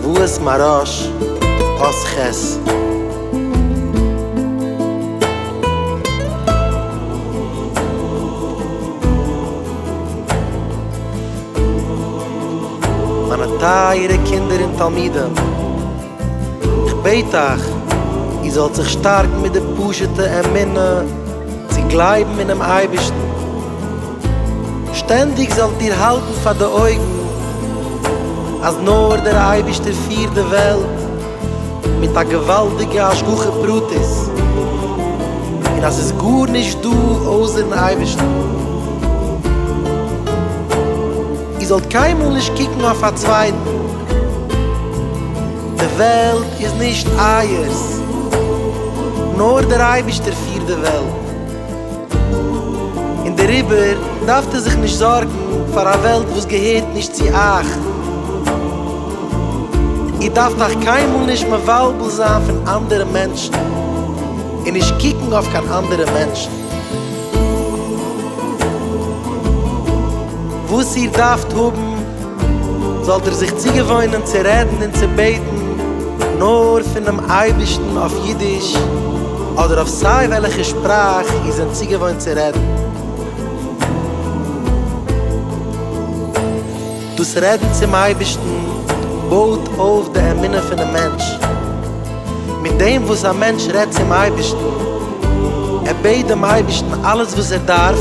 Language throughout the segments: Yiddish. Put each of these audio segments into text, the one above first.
צוואת מוהרא"ש, אות ח'. מיינע טייערע קינדער און תלמידים, איך בעט אייך איר זאלט זיך שטארקן מיט די פשוט'ע אמונה צו גלייבן אינעם אייבערשטן. שטענדיג זאלט איר האלטן פאר די אויגן אז נאר דער אייבערשטער פירט די וועלט מיט א געוואלדיגע השגחה פרטית, און אז ס'איז גארנישט דא אויסער'ן אייבערשטן. איר זאלט קיינמאל נישט קוקן אויף א צווייטן, די וועלט איז נישט אייערס, נאר דער אייבערשטער פירט די וועלט. און דעריבער דארפט איר זיך נישט זארגן פאר א וועלט וואס געהערט נישט צו אייך. איר דארפט אייך קיינמאל נישט מבלבל זיין פון אנדערע מענטשן און נישט קוקן אויף קיין אנדערע מענטשן. וואס איר דארפט האבן, זאלט איר זיך צוגעוואוינען צו רעדן און צו בעטן נאר פונעם אייבערשטן אויף אידיש אדער אויף סיי וועלכע שפראך איר זענט צוגעוואוינט צו רעדן. דאס רעדן צום אייבערשטן בויט אויף די אמונה פונעם מענטש. מיט דעם וואס א מענטש רעדט צום אייבערשטן, ער בעט דעם אייבערשטן אלעס וואס ער דארף,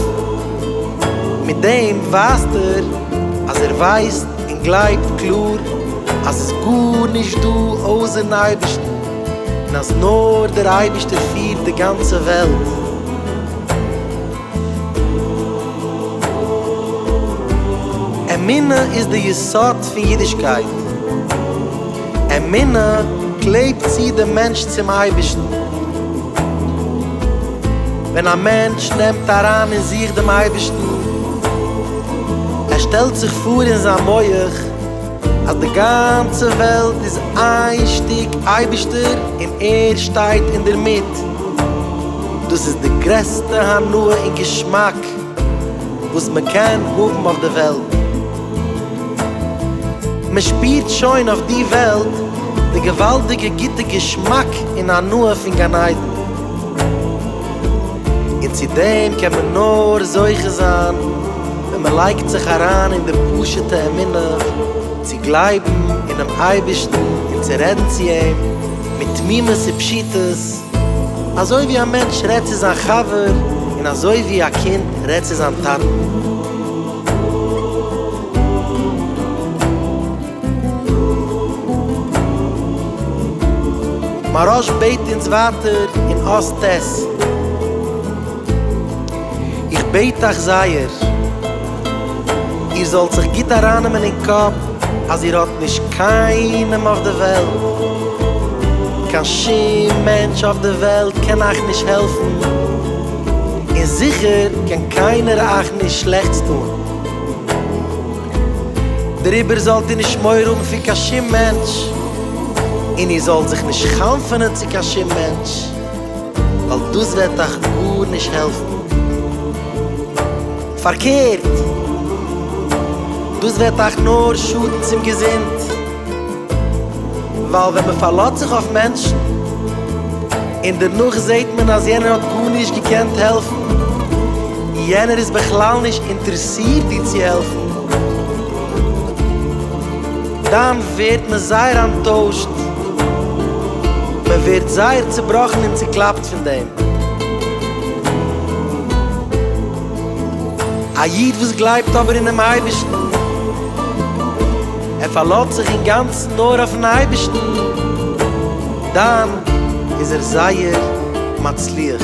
מיט דעם ווייזט ער אז ער ווייסט און גלייבט קלאר אז עס איז גארנישט דא אויסערן אייבערשטן, און אז נאר דער אייבערשטער פירט די גאנצע וועלט. אמונה איז די יסוד פון אידישקייט. אמונה קלעבט צו דעם מענטש צום אייבערשטן. ווען א מענטש נעמט אריין אין זיך דעם אייבערשטן, ער שטעלט זיך פאר אין זיין מח אז די גאנצע וועלט איז איין שטיק אייבערשטער און ער שטייט אינדערמיט, דאס איז די גרעסטע הנאה און געשמאק וואס מען קען האבן אויף די וועלט. מען שפירט שוין אויף די וועלט די געוואלדיגע גוטע געשמאק און הנאה פון גן עדן. און צו דעם קען מען נאר זוכה זיין ווען מען לייגט זיך אריין אין די פשוט'ע אמונה צו גלייבן אינעם אייבערשטן און צו רעדן צו אים מיט תמימות ופשיטות, אזוי ווי א מענטש רעדט צו זיין חבר און אזוי ווי א קינד רעדט צו זיין טאטן. מוהרא"ש בעט אונז ווייטער אין אות ט', איך בעט אייך זייער, איר זאלט זיך גוט ארייננעמען אין קאפ אז איר האט נישט קיינעם אויף די וועלט, קיין שום מענטש אויף די וועלט קען אייך נישט העלפן, און זיכער קען קיינער אייך נישט שלעכטס טון. דעריבער זאלט איר נישט מורא האבן פון קיין שום מענטש, און איר זאלט זיך נישט חנפ'ענען צו קיין שום מענטש, ווייל דאס וועט אייך גארנישט העלפן. פארקערט, דאס וועט אייך נאר שאדן צום געזונט, ווייל ווען מען פארלאזט זיך אויף מענטשן, און דערנאך זעט מען אז יענער האט גארנישט געקענט העלפן, יענער איז בכלל נישט אינטערעסירט דיר צו העלפן, דאן ווערט מען זייער אנטוישט, מען ווערט זייער צעבראכן און צעקלאפט פון דעם. א איד וואס גלייבט אבער אינעם אייבערשטן, ער פארלאזט זיך אינגאנצן נאר אויפן אייבערשטן, דאן איז ער זייער מצליח.